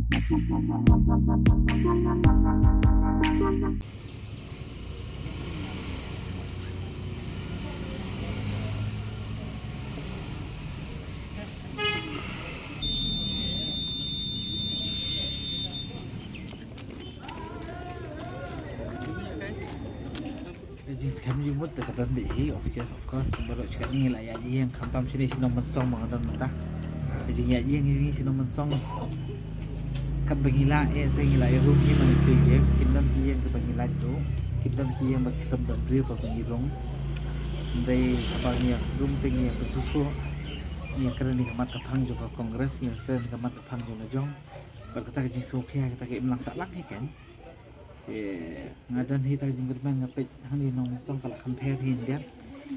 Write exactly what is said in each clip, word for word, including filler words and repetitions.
Ka jingskhem jingmut te ka don beit hi, of course, of course, baroh shi katne ngi la ïaid ïeng, khamtam shane sha Nongmynsong ba nga don mynta. Ka jingïaid ïeng jong ngi sha Nongmynsong, katba ngi lah eh te ngi la ïarung hi man ki ïing, kim don ki ïing kiba ngi lait ruh, kim don ki ïing ba ki slem don briew ba ngi rung. Hynrei haba ngi ïarung te ngi ïapynsngewthuh, ngi ïakren ha khmat ka phang jong ka Congress, ngi ïakren ha khmat ka phang jong la jong. Bad kata ka jingsngewkhia, kata ka imlang sahlang hi kan. Te nga don hi, ta ka jingkyrmen nga peit hangne Nongmynsong ka la kham pher hi hyndiat.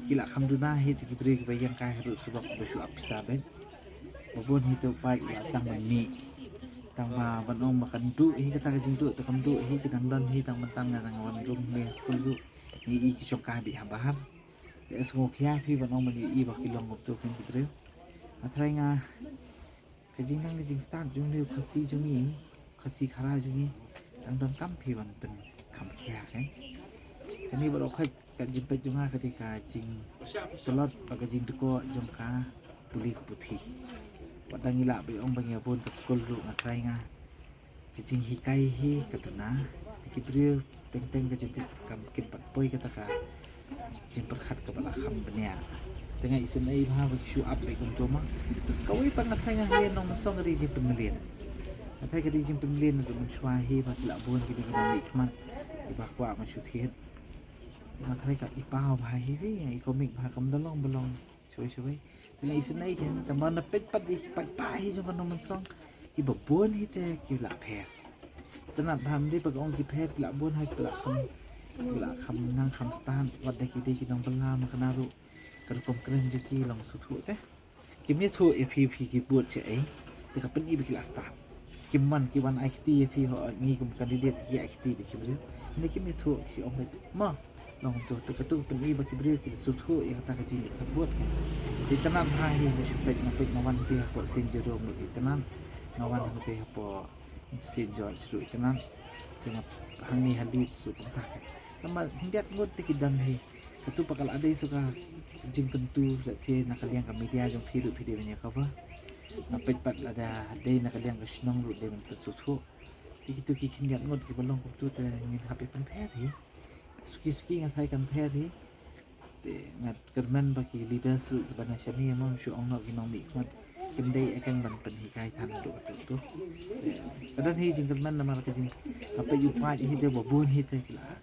Ki la kham duna hi te ki briew kiba ïeng kai haduh surok ba shu ap pisa beit. Ba bun hi te u paip u la sdang ban mih. Tang ba ban ong ba kan duh hi kata ka jingduh te kam duh hi, ki dang don hi tang ban tang, nga dang wan rung ne skul ruh. Ngi i ki shong kai beit ha bahar. Te sngewkhia phi ban ong ban ïohi ba ki long kumto kein ki briew. Nga tharai nga Ka jingnang ka jingstad jong une u Khasi jong ngi, Khasi Khara jong ngi, dang donkam phi ban pynkham khia kein. Kane baroh khoit ka jingpeit jong nga ka dei ka jingtlot bad ka jingdkoh jong ka pule ka puthi. Wat dang ngi lah ba ong ba ngi ïa bun ka skul ruh, nga tharai nga ka jinghikai hi ka duna, te ki briew teng teng ka jingpeit kam, kim pat poi kata ka jingpyrkhat kaba la kham bniah. Te nga isynei bha ba ki shu ap beit kumto ma. Te sa kawei pat nga tharai nga ha ïa Nongmynsong ka dei jingpynmlien. Nga tharai ka dei jingpynmlien naduh mynshuwa hi ba ki la bun kine ki nongmihkhmat kiba kwah ban shu thied. Te nga tharai ka i paw bha hi, i komik bha, kam da long ba long shawei shawei. Te nga isynei kein, tang ba na peit pat ïa ki paidbah hi jong ka Nongmynsong, kiba bun hi te ki la pher. Te nat bha, ym dei ba ka ong ki pher, ki la bun ha, ki la kham, ki la kham nang kham stad, wat da ki dei ki nongbylla ma kane ruh. Ka rukom kren jong ki long sngewthuh te. Kim ïathuh ïa phi, phi ki vote shaei. Te ka pyni ba ki la stad. Kim wan, ki wan ai kti ïa phi, ho ngi kum candidate ki ai kti bad ki briew. Hynrei kim ïathuh, ki ong beit ma. Long to, te kato ka pyni ba ki briew ki la sngewthuh ïa kata ka jingïathuh vote kein. Te itynnad bha hi, nga shu peit, nga peit, nga wan te hapoh Saint Jerome ruh itynnad. Nga wan te hapoh Saint George ruh itynnad. Te nga hangne ha Leeds ruh kumta kein. Tang ba hyndiat ngut te ki don hi. Kato pat ka la dei shuh ka jingkyntu, let's say, na ka liang ka media jong phi ruh phi dei ban ïa cover. Nga peit pat lada dei na ka liang ka shnong ruh dei ban pynsngewthuh. Te kito ki khyndiat ngut kiba long kumto te ngin hap ban pynpher hi. Suki suki nga tharai kan pher hi. Te nga kyrmen ba ki leaders ruh kiba na shane, ym shu ong noh ki nongmihkhmat, kim dei ïa kane ban pynhikai than ruh kato to. Te ka don hi jingkyrmen namar ka jing, nga peit u paid hi te ba bun hi te ki la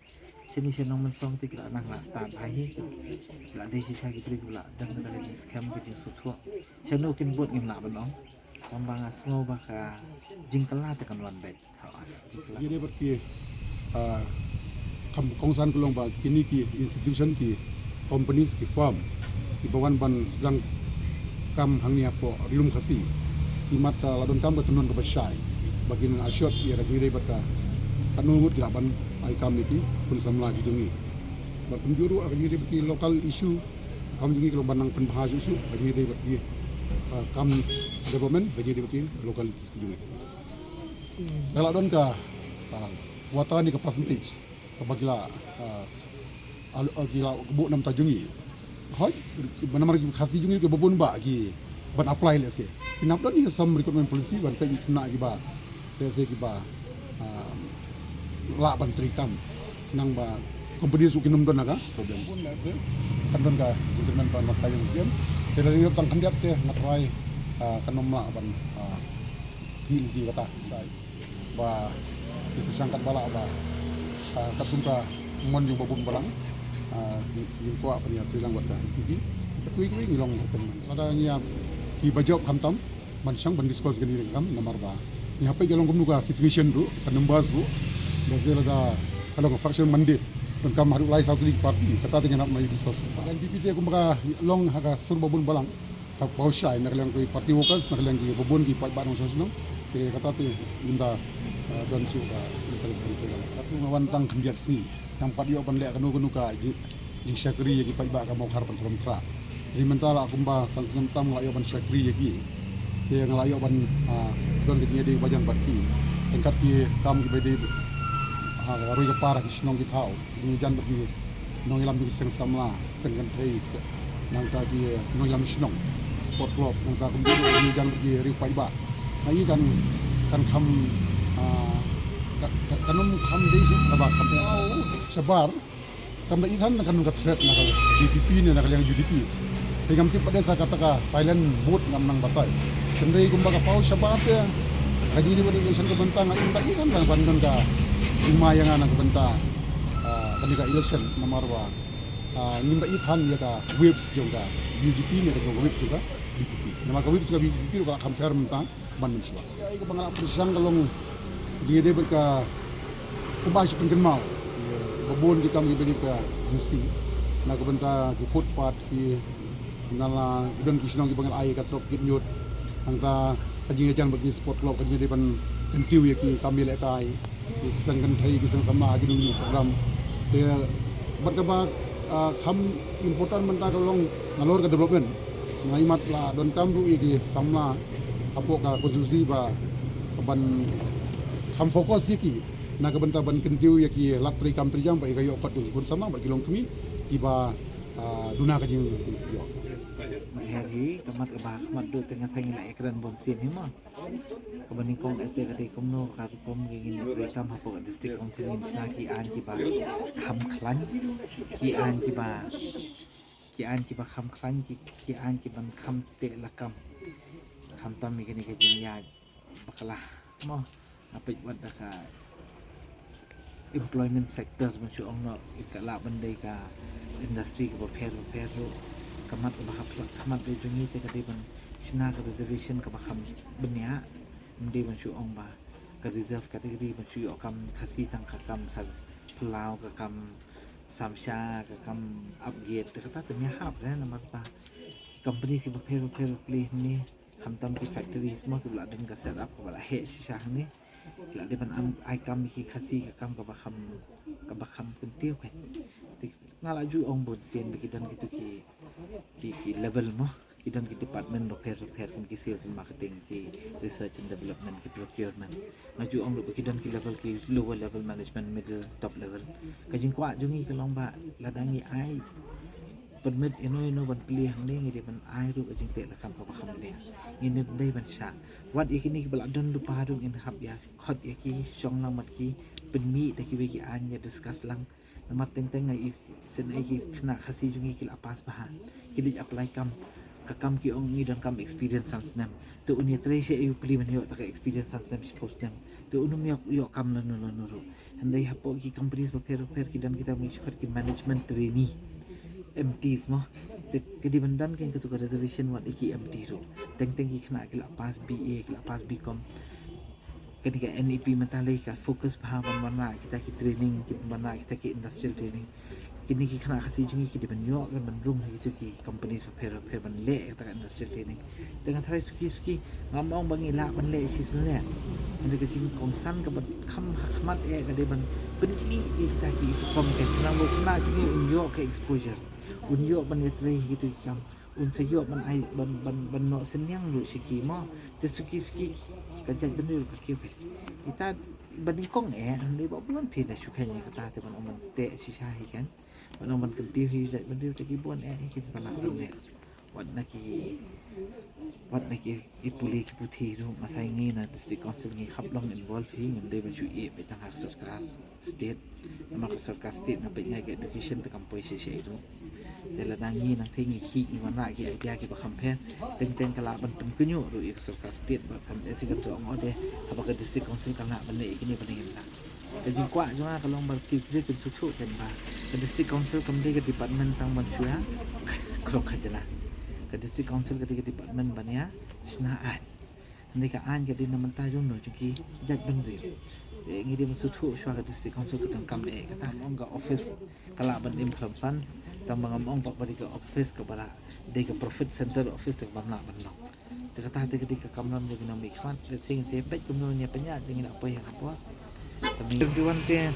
shane sha Nongmynsong te ki la nang la stad bha hi. Ki la dei shisha ki briew kiba la don kata ka jingskhem, ka jingsngewthuh. Shano kin vote ngim lah ban ong. Tang ba nga sngew ba ka jingkylla te kan wan beit. Ha, jingkylla. Ngi dei bad ki, ah, kam kongsan ka long ba kine ki institution, ki companies, ki firm kiba wan ban sdang kam hangne hapoh Ri Lum Khasi, imat ka la donkam ka tynhun kaba shai ba kin assured ïa ka jingïadei bad ka, katno ngut ki lah ban ai kam ïa ki khun samla ki jong ngi. Bad kumjuh ruh ka jingïadei bad ki local issue, kam jong ngi ka long ban nang pynbha shuh shuh ka jingïadei bad ki, ah, kam development, ka jingïadei bad ki local issue ki jong ngi. Ka la don ka, ah, wata ne ka percentage kaba ki la, ah, al-, ah, ki la buh na bynta jong ngi. Hooid, namar ki Khasi jong ngi kiba bun ba ki ban apply lehse. Ki nap don ki some recruitment policy ban peit ki khynnah kiba lehse kiba, ah, lah ban trei kam. Nang ba company ruh kin ym don na ka problem. Bun lehse kan don ka jingkyrmen ban mat ka jong sien. Te lada ngi ïoh tang khyndiat te nga tharai, ah, kan ym lah ban, ah, khmih lynti kata. Sa ba ki pyrshang katba lah ba, ah, katkum ka mon jong u Babun Balang, ah, ngin, ngin kwah ban ïatrei lang bad ka N P P. Bad kiwei kiwei ngi long open mind. Lada ngi ïa kiba jop khamtam ban shong ban discuss kane ka kam namar ba ngi hap peit ka long kumno ka situation ruh, ka numbers ruh. Lehse lada ka long ka fraction mandate, donkam haduh lai saw tylli ki party, kata te ngin hap nang discuss. Ka N P P te kumba ka long ha ka sur Babun Balang. Ka paw shai na ka liang ki party workers, na ka liang kiba bun ki paidbah nongshong shnong. Te kata te ynda, eh, don shuh ka interest ban pyrshang. Katto nga wan tang khyndiat sngi. Ngam pat ïoh ban leh kano kano ka ji-, jingshakri ïa ki paidbah ka Mawkhar Pyntrop Khrah. Te mynta la kumba san snem tam nga la ïoh ban shakri ïa ki. Te nga la ïoh ban, ah, Don ki jingïadei ba jan bad ki. Ryngkat ki kam kiba dei ha roi ka par ki shnong ki thaw. Ki jingïajan bad ki nongïalam jong ki seng samla, seng kynthei, nangta ki nongïalam shnong, sport club, nangta kumjuh ki jingïajan bad ki riew paidbah. Nga i kan, kan kham, ah, ka, ka, kan ym kham dei shuh kaba kham ïa shabar. Kam da i than na ka, na ka threat na ka D P P ne na ka liang U D P. Te ngam tip pat de sa kata ka silent vote ngam nang batai. Hynrei kumba ka paw shabar te ka jingdei bad election ka bynta nga im da i than ban don ka jingma ïa nga na ka bynta, ah, kane ka election namar ba, ah, ngim da i than ïa ka waves jong ka U D P ne ka jong ka waves jong ka D P P. Namar ka waves jong ka D P P ruh ka la compare mynta ban mynshuwa. Ïa, ïa kaba nga la pyrshang ka long jingïadei bad ka kumba shu pynkynmaw. Ïa, ba bun ki kam kiba dei ka juicy na ka bynta ki footpath, ki nala, ki don ki shnong kiba ngi la ai ka trok kit ñiut. Nangta ka jingïajan bad ki sport club ka jingïadei ban kyntiew ïa ki kam ïalehkai. Ki seng kynthei, ki seng samla, ki don ki program. Te bad kaba, ah, kham important mynta ka long nalor ka development. Nga i mat la donkam ruh ïa ki samla hapoh ka constituency ba ban kham focus ïa ki na ka bynta ban kyntiew ïa ki lad trei kam trei jam ba ïa ka ïoh kot jong ki khun samla bad ki longkmie kiba, ah, duna ka jingïoh. Her hi ka mat kaba khmat duh te nga tharai ngi la ïakren bun sien hi mo. Kaba nyngkong ete ka dei kumno ka rukom ki ngin ïatrei kam hapoh ka district council ngin shna ki aiñ kiba kham khlaiñ, ki aiñ kiba, ki aiñ kiba kham khlaiñ, ki, ki aiñ kiban kham teh lakam. Khamtam ïa kane ka jingïaid bakla mo. Nga peit wat da ka employment sector ban shu ong noh, ka lah ban dei ka industry kaba pher bapher ruh. Ka mat kaba hap khmat dei jong ngi te ka dei ban shna ka reservation kaba kham bniah. Ym dei ban shu ong ba ka reserve category ban shu ïoh kam Khasi tang ka kam sar phyllaw, ka kam samsha, ka kam ap gate, te kata te ym ïahap re namar ba ki company kiba pher bapher ba plie hangne. Khamtam ki factories mo kiba la don ka set up kaba la heh shisha hangne. Ki la dei ban ai kam ïa ki Khasi ka kam kaba kham, kaba kham kyntiew kein. Te nga la ju ong bun sien ba ki don kito ki, ki, ki level mo. Ki don ki department bapher bapher kum ki sales and marketing, ki research and development, ki procurement. Nga ju ong ruh ba ki don ki level, ki lower level management, middle, top level. Ka jingkwah jong ngi ka long ba lada ngi ai permit ïano ïano ban plie hangne ngi dei ban ai ruh ka jingteh lakam kaba kham bniah. Ngim dei ban shah. Wat ïa kine kiba la don lypa ruh ngin hap ïa khot ïa ki, shong lang bad ki, pynmih da kiwei ki aiñ, ïa discuss lang. Namar teng teng nga i shen ai ki khynnah Khasi jong ngi ki la pass bha, ki leit apply kam, ka kam ki ong ngi donkam experience san snem. Te un ïatrei sha U P List ban ïoh ta ka experience san snem shiphew snem. Te un ym ïoh, ïoh kam lano lano ruh. Hynrei hapoh ki companies bapher bapher ki don kita, mih shuh ki management trainee, M Ts mo. Te ka dei ban don kein katu ka reservation wat ïa ki M T ruh. Teng teng ki khynnah ki la pass B A, ki la pass B Com. Kane ka N E P mynta lei ka focus bha ban wanrah kita ki training, ki wanrah kita ki industrial training. Kine ki khynnah Khasi jong ngi ki dei ban ïoh, kan ban rung ha kitu ki companies bapher bapher ban leh kata ka industrial training. Te nga tharai suki suki ngam ong ba ngi lah ban leh shisien leh. Hynrei ka jingkongsan kaba kham ha khmat eh ka dei ban pynmih ïa kita ki, ki kam, ka khynnah, ba u khynnah jong ngi un ïoh ka exposure, un ïoh ban ïatrei ha kitu ki kam, un sa ïoh ban ai, ban, ban, ban noh synñiang ruh sha ki mo. Te suki suki ka jaitbynriew ka kiew kein. Ita ba nyngkong eh, hynrei ba bun phi da shu kheiñ ïa kata te ban ong ban teh shisha hi kein. Ban ong ban kyntiew hi jaitbynriew te ki bun eh, hi kein ba lah ban leh. Wat na ki, wat na ki, ki pule ki puthi ruh, nga tharai ngi na District Council ngi hap long involve hi, ngim dei ban shu ïeh beit tang ha ka sorkar state. Namar ka sorkar state na peit ngi ka education te kam poi shisha ruh. Te lada ngi nang thei ngi khih ngi wanrah ki idea kiba kham pher, teng teng ka lah ban pynkynñiuh ruh ïa ka sorkar state ba kan, eh, shisha kan ong ode, haba ka District Council ka lah ban leh ïa kine ba ngi lah. Ka jingkwah jong nga ka long ba ki briew kin sngewthuh kein ba ka District Council kam dei ka department tang ban shu ïa khlok khajna. Ka District Council ka dei ka department ban ïa shna aiñ. Hynrei ka aiñ ka dei na bynta jong no, jong ki jaitbynriew. Te ngi dei ban sngewthuh shuwa ka District Council ka donkam eh kata. Ngam ong ka office ka lah ban im from funds, tang ba ngam ong pat ba dei ka office kaba lah dei ka profit center office te kaba ym lah ban long. Te kata te ka dei ka kamram jong ki nongmihkhmat. Lehse ngin sa peit kumno ngin ïa pynïaid, te ngin ïa poi ha ka por. Te mynta seventy-one te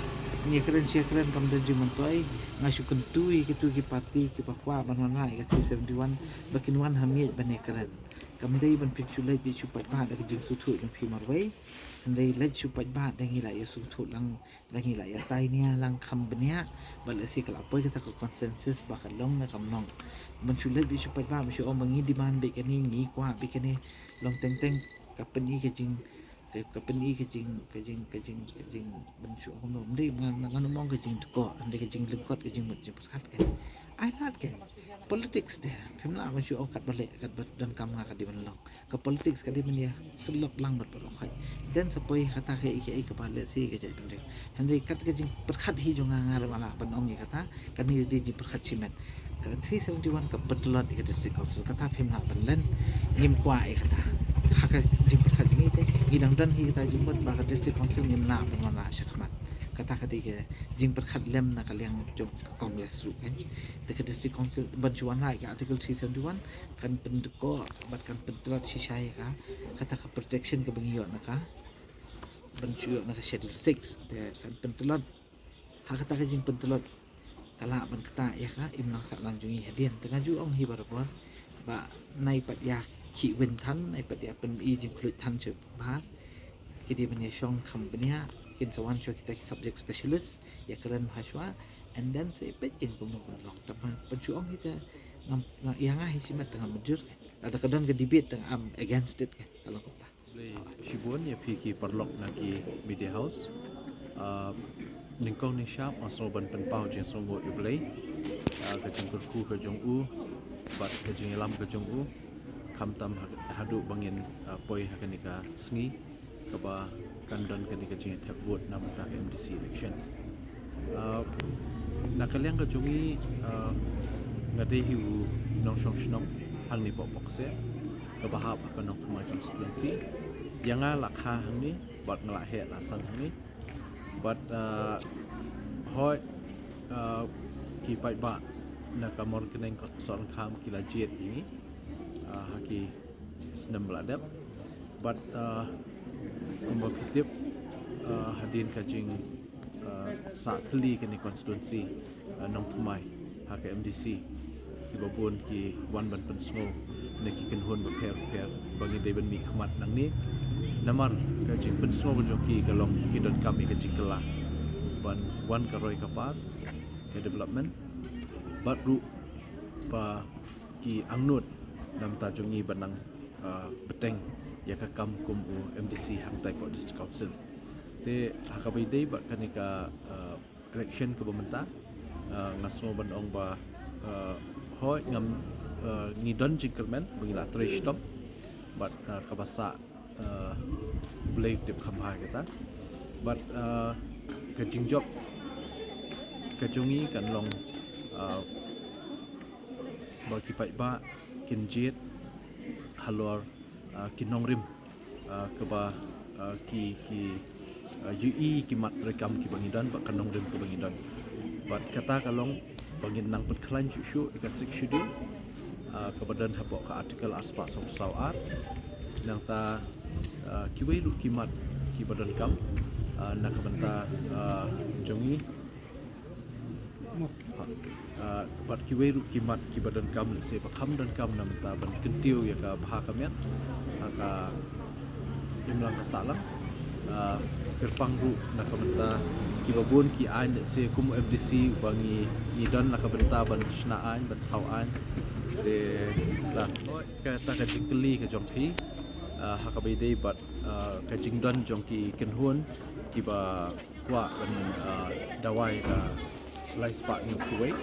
ngi ïakren shi ïakren kam don jingmyntoi. Nga shu kyntu ïa kitu ki party kiba kwah ban wanrah ïa ka three seventy-one ba kin wan ha miej ban ïakren. Kam dei ban pynshulai bad shu paidbah da ka jingsngewthuh jong phi marwei. Hynrei leit shu paidbah da ngi la ïa sngewthuh lang, da ngi la ïa tai nia lang kham bniah. Bad lehse ka la poi kata ka consensus ba ka long ne kam long. Ban shu leit bad shu paidbah ban shu ong ba ngi demand bad kane, ngi kwah bad kane, long teng teng ka pyni ka jing ka, ka pyni ka jing, ka jing, ka jing, ka jing ban shu ong, ym dei ngan, ngan ym ong ka jingdkor, ym dei ka jinglyngkot, ka jingmut jingpyrkhat ka. Ai lad ka. Politics te, phim lah ban shu ong katba leh, katba donkam nga ka dei ban long. Ka politics ka dei ban ïa syllok lang bad baroh khoit. Then sa poi kata kaei kaei kaba lehse ka jaitbynriew. Hynrei kat ka jingpyrkhat hi jong nga, nga ruh nga lah ban ong ïa kata, kane ka dei jingpyrkhat shimet. Ka three seventy-one ka pyntlot ïa ka District Council, kata phim lah ban len, ngim kwah ïa kata. Ha ka jingpyrkhat jong ngi te, ngi dang don hi kata jingmut ba ka District Council ngim lah ban wanrah shakhmat. Kata ka dei ka jingpyrkhat lem na ka liang jong ka Congress ruh kan. Te ka District Council ban shu wanrah ïa ka Article three seventy-one kan pyndkor bad kan pyntlot shisha ïa ka, kata ka protection kaba ngi ïoh na ka, ban shu ïoh na ka Schedule six, te kan pyntlot. Ha kata ka jingpyntlot ka lah ban ktah ïa ka imlang sahlang jong ngi hadien. Te nga ju ong hi barabor ba nai pat ïa khih win than, nai pat ïa pynmih jingkhluit than sha bhar. Ki dei ban ïa shong kham bniah, kin sa wan shuwa kita ki subject specialist, ïa kren bha shuwa, and then sa ïa peit kin kumno ban long. Te ban, ban shu ong hi te ngam, nga, ïa nga hi shimet te ngam jur. Lada ka don ka debate te ngam against it kan. Ka long kumta. Khublei shibun ïa phi ki paralok na ki media house. Ah, nyngkong nyngshap nga sngew ban pynpaw jingsngewnguh ïa U Blei. Ah, ka jingkyrkhu ka jong u bad ka jingïalam ka jong u. Khamtam ha-, haduh ba ngin, ah, poi ha kane ka sngi kaba kan don kane ka jingthep vote na bynta ka M D C election. Ah, na ka liang ka jong ngi, ah, nga dei hi u nongshong shnong hangne poh Pokse kaba hap ha ka Nongthymmai constituency. Ïa nga la kha hangne bad nga la heh la san hangne. Bad, ah, hooid, ah, ki paidbah na ka Mawryngkneng, Sohryngkham ki la jied ïa ngi, ah, ha ki snem ba la dep. Bad, ah, kumba phi tip, ah, hadien ka jing, ah, sah thylli kane constituency, ah, Nongthymmai ha ka M D C, kiba bun ki wan ban pynsngew na ki kynhun bapher bapher ba ngi dei ban mihkhmat nangne. Namar ka jingpynsngew ka jong ki ka long ki donkam ïa ka jingkylla ban wan ka roi ka par, ka development, bad ruh ba ki angnud na bynta jong ngi ban nang, ah, bteng ïa ka kam kum u M D C hangtai poh District Council. Te ha kaba ïadei bad kane ka, ah, election kaba mynta, ah, nga sngew ban ong ba, ah, hooid ngam, ah, ngi don jingkyrmen ba ngi la trei shitom bad, ah, kaba sah, ah, U Blei u tip kham bha ïa kata. Bad, ah, ka jingjop ka jong ngi kan long, ah, ba ki paidbah kin jied halor, ah, ki nongrim, ah, kaba, ah, ki, ki, ah, ïohi ki mat treikam kiba ngi don bad ka nongrim kaba ngi don. Bad kata ka long ba ngin nang pynkhlaiñ shuh shuh ïa ka Sixth Schedule, ah, kaba don hapoh ka Article arspah sawphew saw ar. Nangta, ah, kiwei ruh ki mat kiba donkam, ah, na ka bynta, ah, jong ngi. Ah, bad kiwei ruh ki mat kiba donkam, lehse ba kham donkam na bynta ban kyntiew ïa ka bha ka miat ha ka imlang ka sahlang. Ah, kyrpang ruh na ka bynta kiba bun ki aiñ, lehse kum M D C ba ngi, ngi don na ka bynta ban shna aiñ, ban thaw aiñ. Te, ta, kata ka jingkylli ka jong phi, ah, ha kaba ïadei bad, ah, ka jingdon jong ki kynhun kiba kwah ban, ah, dawai ka lai spah hynñiew phew wei.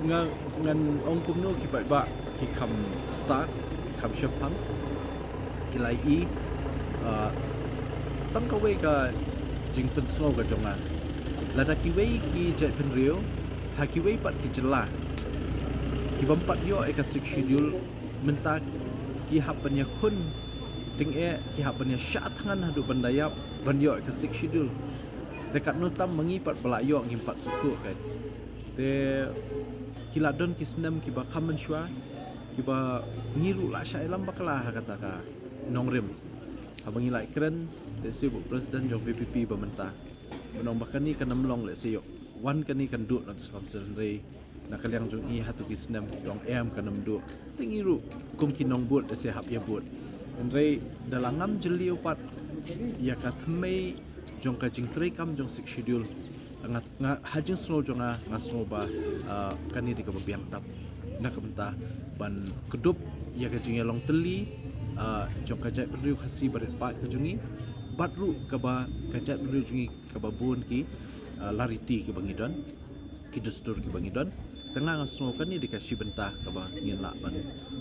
Nga, ngan ong kumno ki paidbah ki kham stad, ki kham shemphang, ki la ïohi, ah, tang kawei ka jingpynsngew ka jong nga. Lada kiwei ki jaitbynriew ha kiwei pat ki jylla ki bym pat ïoh ïa ka Sixth Schedule, mynta ki hap ban ïakhun tyngeh, ki hap ban ïashah thngan haduh ban da ïap ban ïoh ïa ka Sixth Schedule. Te katno tam ma ngi pat ba la ïoh ngim pat sngewthuh, kan. Te ki la don ki snem kiba kham mynshuwa kiba ngi ruh la shah ïalam bakla ha kata ka nongrim. Haba ngi la kren, te shu u president jong VPP ba mynta, ban ong ba kane kan ym long, lehse ïoh wan kane kan duh na District Council, hynrei Na ka liang jong i ha tu ki snem dong em ka nam duh. Te ngi ruh kum ki nongbud da se hap ïa bud. Hynrei da la ngam jylliew pat ïa ka thymmei jong ka jingtrei kam jong Sixth Schedule. Nga, nga ha jingsngew jong nga, nga sngew ba, ah, kane dei kaba biang tap. Na ka bynta ban kdup ïa ka jingïalong tylli, ah, jong ka jaitbynriew Khasi barit paid ka jong ngi. Bad ruh kaba ka jaitbynriew jong ngi kaba bun ki, ah, lariti kiba ngi don, ki dustur kiba ngi don. Te nga, nga sngew kane dei ka shi bynta kaba ngin lah ban,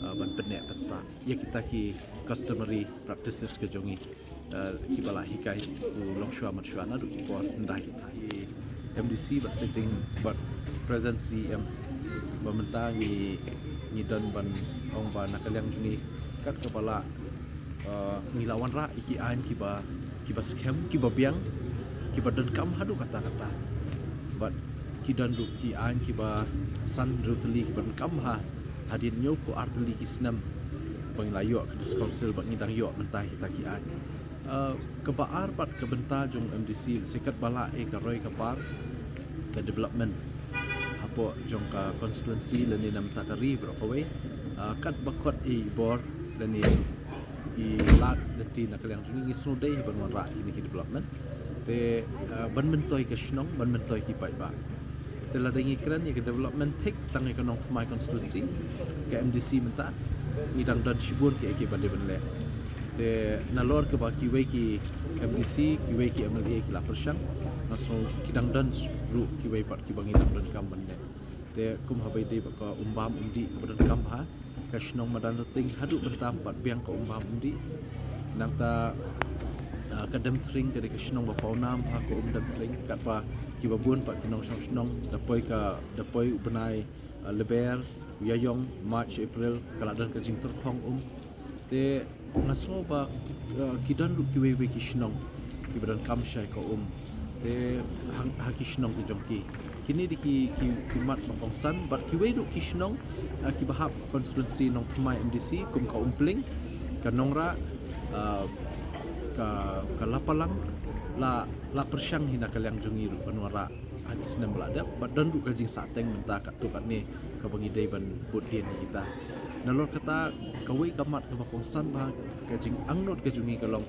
ah, ban pynneh pynsah ïa kita ki customary practices ka jong ngi, ah, kiba la hikai u longshuwa manshuwa naduh ki por hyndai kita. I M D C bad sitting bad present C E M ba mynta ngi, ngi don ban ong ba na ka liang jong ngi kat kaba lah, ah, ngi la wanrah ïa ki aiñ kiba, kiba skhem, kiba biang, kiba donkam haduh katta katta. Bad ki don ruh ki aiñ kiba san hynriew tylli kiba donkam ha, hadien hynñiewphew ar tylli ki snem ba ngi la ïoh ka District Council bad ngi dang ïoh mynta kita ki aiñ. Ah, kaba ar pat ka bynta jong M D C, lehse kat ba lah ïa ka roi ka par ka development hapoh jong ka constituency lane na bynta ka ri baroh kawei. Ah, kat ba kot i bor lane i lad lynti na ka liang jong ngi, ngi sngewdei ban wanrah kine ki development. Te, ah, ban myntoi ka shnong, ban myntoi ki paidbah. Te lada ngi kren ïa ka development thik tang ïa ka Nongthymmai constituency, ka M D C mynta ngi dang don shibun kiei kiei ba dei ban leh. Te nalor kaba kiwei ki M D C, kiwei ki M L A ki la pyrshang, nga sngew ki dang don ruh kiwei pat kiba ngi dang donkam ban leh. Te kum haba ïadei bad ka Umbam Umdih kaba donkam ha ka shnong Madanrting haduh mynta ym pat biang ka Umbam Umdih. Nangta, ah, ka Demthring ka dei ka shnong ba pawnam ha ka Umdemthring, katba kiba bun pat ki nongshong shnong da poi ka, da poi u bnai, ah, Lber, u Ïaïong, March, April, ka la don ka jingtyrkhong um. Te nga sngew ba, ah, ki don ruh kiwei wei ki shnong kiba donkam shai ka um. Te hang, ha ki shnong ki jong ki. Kine dei ki, ki, ki mat ba kongsan, bad kiwei ruh ki shnong, ah, kiba hap constituency Nongthymmai M D C, kum ka Umpling, ka Nongrah, ah, ka, ka Lapalang, la, la pyrshang hi na ka liang jong ngi ruh ban wanrah ha ki snem ba la dep, bad don ruh ka jingsahteng mynta katto katne kaba ngi dei ban bud dien ïa kita. Nalor kata, kawei ka mat kaba kongsan bha, ka jingangnud ka jong ngi ka long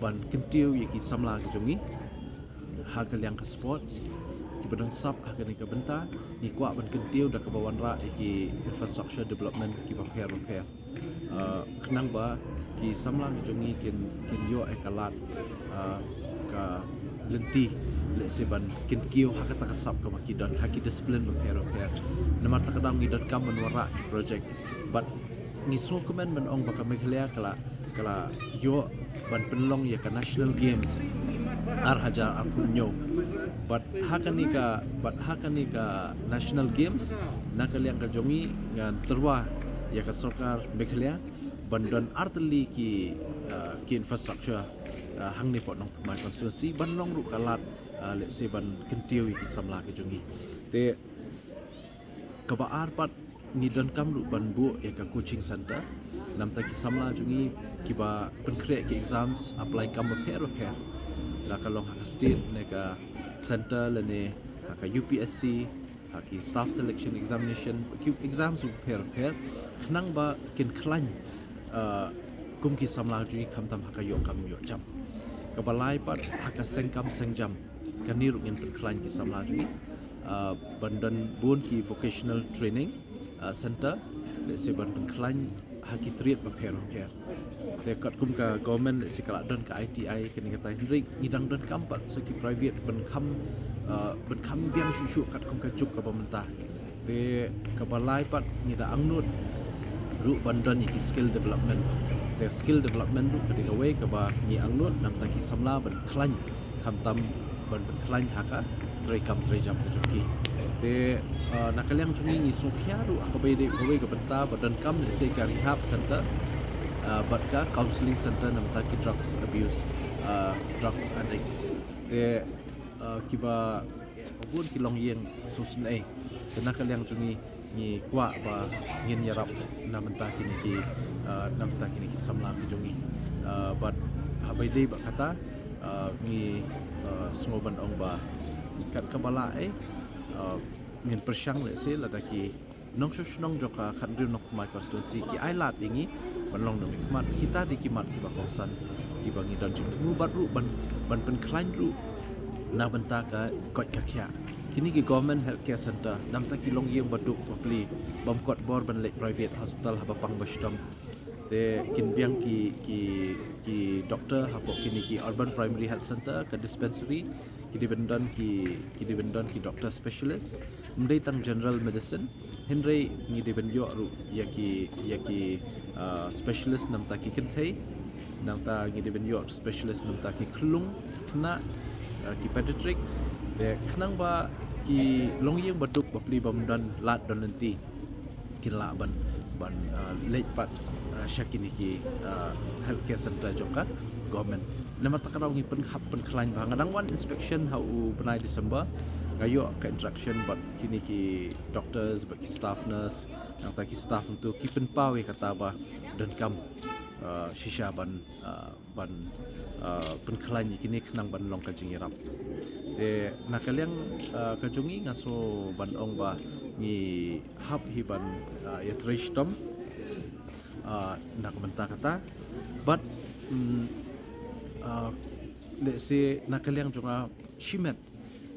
ban kyntiew ïa ki samla ki jong ngi ha ka liang ka sports, kiba don sap ha kane ka bynta, ngi kwah ban kyntiew da kaba wanrah ïa ki infrastructure development kiba pher ba pher. Ah, khnang ba ki samla ki jong ngi kin, kin ïoh ïa ka lad, ah, ka lynti, lehse ban kyntiew ha kata ka sap kaba ki don, ha ki discipline ba pher ba pher. Namar kata ka daw ngi donkam ban wanrah ki project. Bad ngi sngewkmen ban ong ba ka Meghalaya ka la, ka la ïoh ban pynlong ïa ka National Games ar hajar arphew hynñiew. Bad ha kane ka, bad ha kane ka National Games, na ka liang ka jong ngi ngan tyrwa ïa ka sorkar Meghalaya ban don ar tylli ki, ah, ki infrastructure, ah, hangne hapoh Nongthymmai constituency, ban long ruh ka lad, ah, lehse ban kyntiew ïa ki samla ki jong ngi. Te kaba ar pat, ngi donkam ruh ban buh ïa ka coaching center. Namar ki samla jong ngi kiba pynkhreh ki exams, apply kam ba pher ba pher, la ka long ha ka state ne ka center lane ha ka U P S C, ha ki staff selection examination, ki exams ba pher ba pher, khnang ba kin khlaiñ, ah, kum ki samla jong ngi khamtam ha ka ïoh kam ïoh jam. Kaba lai pat, ha ka seng kam seng jam, kane ruh ngin pynkhlaiñ ki samla jong ngi, ah, ban don bun ki vocational training, ah, center, lehse ban pynkhlaiñ ha ki trade ba pher ba pher. Te katkum ka government lehse ka la don ka I T I kane katai, hynrei ngi dang donkam pat sa ki private ban kham, ah, ban kham biang shuh shuh katkum ka juk kaba mynta. Te kaba lai pat, ngi da angnud ruh ban don ïa ki skill development. Te skill development ruh ka dei kawei kaba ngi angnud namar ki samla ban khlaiñ, khamtam ban pynkhlaiñ ha ka trei kam trei jam ka jong ki. Te, ah, na ka liang jong ngi, ngi sngewkhia ruh ha kaba ïadei kawei ka bynta ba donkam lehse ka rehab center, ah, bad ka counselling center namar ki drugs abuse, ah, drugs addicts. Te, ah, kiba, ba bun ki longïing sngewsynei. Te na ka liang jong ngi, ngi kwah ba ngin ïarap na bynta kine ki, ah, na bynta kine ki samla ki jong ngi. Ah, bad haba ïadei bad kata, ah, ngi, ah, sngew ban ong ba kat kaba lah, eh, ah, ngin pyrshang lehse lada ki nongshong shnong jong ka khathynriew nongthymmai constituency ki ai lad ïa ngi ban long nongmihkhmat, kita dei ki mat kiba kongsan kiba ngi don jingthmu bad ruh ban, ban pynkhlaiñ ruh na bynta ka koit ka khiah. Kine ki government healthcare center, namta ki longïing baduk bapli, bym kot bor ban leit private hospital haba pang ba shitom. Te kin biang ki, ki, ki doctor hapoh kine ki urban primary health center, ka dispensary, ki dei ban don ki, ki dei ban don ki doctor specialist. Ym dei tang general medicine, hynrei ngi dei ban ïoh ruh ïa ki, ïa ki, ah, specialist namta ki kynthei, namta ngi dei ban ïoh specialist namta ki khyllung, ki khynnah, ah, ki pediatric. Te khnang ba ki longïing baduk bapli bym don lad don lynti kin lah ban, ban, ah, leit pat, ah, sha kine ki, ah, healthcare center jong ka government. Namar kata ka daw ngi pynkhap pynkhlaiñ ba nga dang wan inspection ha u bnai December, nga ïoh ka interaction bad kine ki doctors, bad ki staff nurse, namta ki staff ntu ki pynpaw ïa kata ba donkam, ah, shisha ban, ah, ban, ah, pynkhlaiñ ïa kine khnang ban long ka jingïarap. Te na ka liang, ah, ka jong ngi nga sngew ban ong ba ngi hap hi ban, ah, ïatrei shitom, ah, na ka bynta kata. Bad, mm, ah, lehse na ka liang jong nga shimet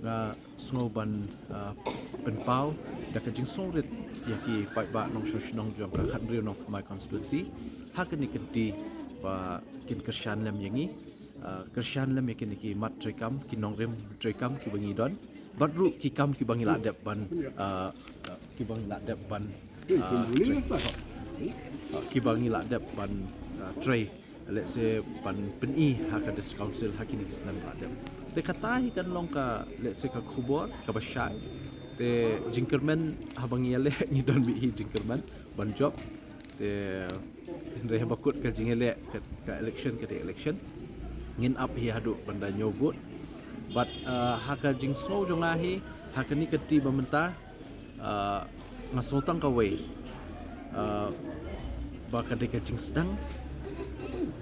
nga sngew ban, ah, pynpaw da ka jingsngewrit ïa ki paidbah nongshong shnong jong ka khathynriew nongthymmai constituency ha kane ka kynti ba kin kyrshan lem ïa ngi, ah, kyrshan lem ïa kine ki mat treikam, ki nongrim treikam kiba ngi don, bad ruh ki kam kiba ngi la dep ban, ah, kiba ngi la dep ban, ah, trei, ah, kiba ngi la dep ban, ah, trei, lehse ban pyni ha ka district council ha kine ki snem ba la dep. Te kata hi kan long ka, lehse ka khubor kaba shai. Te jingkyrmen haba ngi ïaleh ngi don beit hi jingkyrmen ban jop. Te hynrei haba kut ka jingïaleh ka, ka election ka dei election. Ngin ap hi haduh ban da ñiew vote. Bad, ah, ha ka jingsngew jong nga hi ha kane ka kynti ba mynta, ah, nga sngew tang kawei, ah, ba ka dei ka jingsdang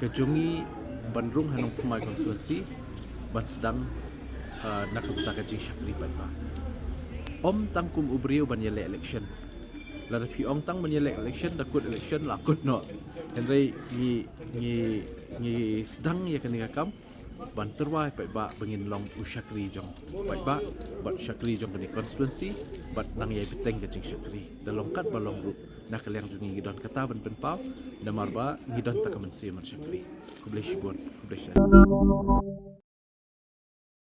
ka jong ngi ban rung ha Nongthymmai constituency ban sdang, ah, na ka bynta ka jingshakri paidbah. Ym tang kum u briew ban ïaleh election. Lada phi ong tang ban ïaleh election, da kut election la kut noh. Hynrei ngi, ngi, ngi sdang ïa kane ka kam ban tyrwa ïa paidbah ba ngin long u shakri jong paidbah bad shakri jong kane constituency bad nang ïai bteng ka jingshakri. Da long katba long ruh na ka liang jong ngi ngi don kata ban pynpaw namar ba ngi don ta ka mynsiem ban shakri. Khublei shibun, khublei shibun.